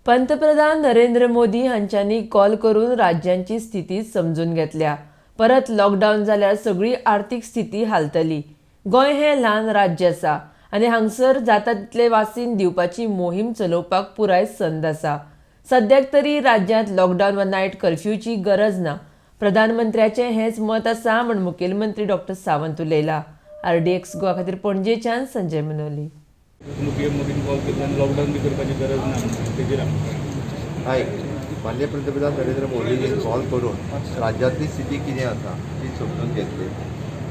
पंतप्रधान नरेंद्र मोदी हांच्यांनी कॉल करून राज्यांची स्थिती समजून घेतल्या. परत लॉकडावन जाल्यार सगळी आर्थीक स्थिती हालतली. गोंय हें ल्हान राज्य आसा आनी हांगसर जाता तितलें वासीन दिवपाची मोहीम चलोवपाक पुराय संद आसा. सद्याक तरी राज्यांत लॉकडावन वा नायट कर्फ्यूची गरज ना, प्रधानमंत्र्याचें हेंच मत आसा म्हूण मुखेलमंत्री डॉक्टर सावंत उलयला. आरडीएक्स गोवा खातीर पणजेच्यान Sanjay Manoli. P M मोदीन call केल्लो आनी लॉकडावन बी करपाची गरज ना म्हणून तेजेर आयक, माननीय पंतप्रधान नरेंद्र मोदीजीन कॉल करून राज्यांतली स्थिती कितें आसा ती समजून घेतली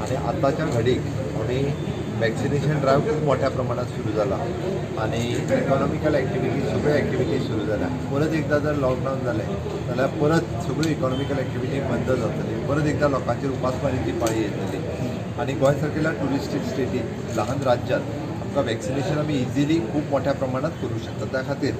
आनी आतांच्या घडीक आमी वॅक्सिनेशन ड्रायव्ह खूब मोठ्या प्रमाणात सुरू जाला आनी इकॉनॉमिकल एक्टिविटी, सगळ्यो एक्टिविटी सुरू जाल्या. परत एकदां जर लॉकडावन जालें जाल्यार परत सगळ्यो इकॉनॉमिकल एक्टिविटी बंद जातली, परत एकदां लोकांचेर उपासमारीची पाळी येतली आनी गोंय सारकेल्या ट्युरिस्टीक स्टेटीत, लहान राज्यात आमकां वॅक्सिनेशन आमी इजिली खूब मोठ्या प्रमाणात करूं शकता. त्या खातीर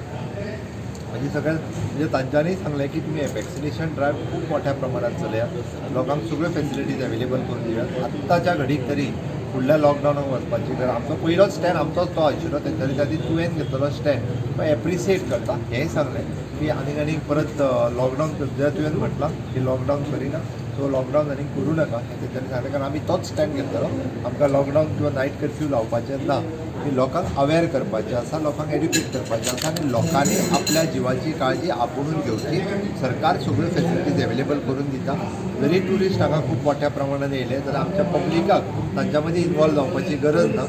म्हणजे सगळ्यात म्हणजे तांच्यांनी सांगलें की तुमी वॅक्सिनेशन ड्रायव्ह खूब मोठ्या प्रमाणात चलयात, लोकांक सगळ्यो फेसिलिटीज अवेलेबल करून दियात. आत्ताच्या घडीक तरी फुडल्या लॉकडावनाक वचपाची गरज, आमचो पयलोच स्टँड आमचोच तो आशिल्लो. तेंच्यांनी त्या खातीर तुवें घेतलेलो स्टँड तो एप्रिसिएट करता हेंय सांगलें की आनीक आनीक परत लॉकडावन जर तुवें म्हटलां की लॉकडावन करिना, सो लॉकडावन आनीक करूं नाका हें तेंच्यांनी सांगलें, कारण आमी तोच स्टँड घेतलेलो. आमकां लॉकडावन किंवा नायट कर्फ्यू लावपाचें ना, की लोकांक अवेर करपाचें आसा, लोकांक एड्युकेट करपाचें आसा आनी लोकांनी आपल्या जिवाची काळजी आपुणून घेवची. सरकार सगळ्यो फेसिलिटीज अवेलेबल करून दिता. जरी ट्युरिस्ट हांगा खूब मोठ्या प्रमाणान येयले जाल्यार आमच्या पब्लिकाक तांच्या मदीं इनवॉल्व जावपाची गरज ना.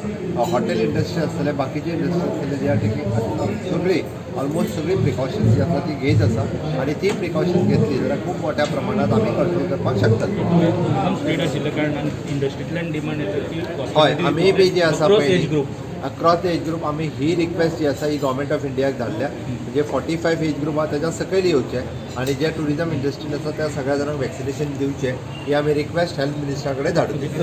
हॉटेल इंडस्ट्री आसतले, बाकीचे इंडस्ट्री आसतले, जे टेकींग सगळी ऑलमोस्ट सगळी प्रिकॉशन्स जी आसा ती घेत आसा आनी ती प्रिकॉशन्स घेतली जाल्यार खूब मोठ्या प्रमाणात आमी कंट्रोल करपाक शकतात. टुरिझम स्टेट आशिल्ल्या कारणान इंडस्ट्रींतल्यान डिमांड येता की हय, आमी बी जी आसा across as group. Across the age group आमी ही रिक्वेस्ट जी आसा ही गव्हर्मेंट ऑफ इंडियाक धाडल्या. म्हणजे 45 एज ग्रूप आहा तेच्या सकयल येवचे आनी जे ट्युरिजम इंडस्ट्रीन आसा त्या सगळ्या जाणांक वॅक्सिनेशन दिवचें, ही आमी रिक्वेस्ट हेल्थ मिनिस्टरा कडेन धाडून.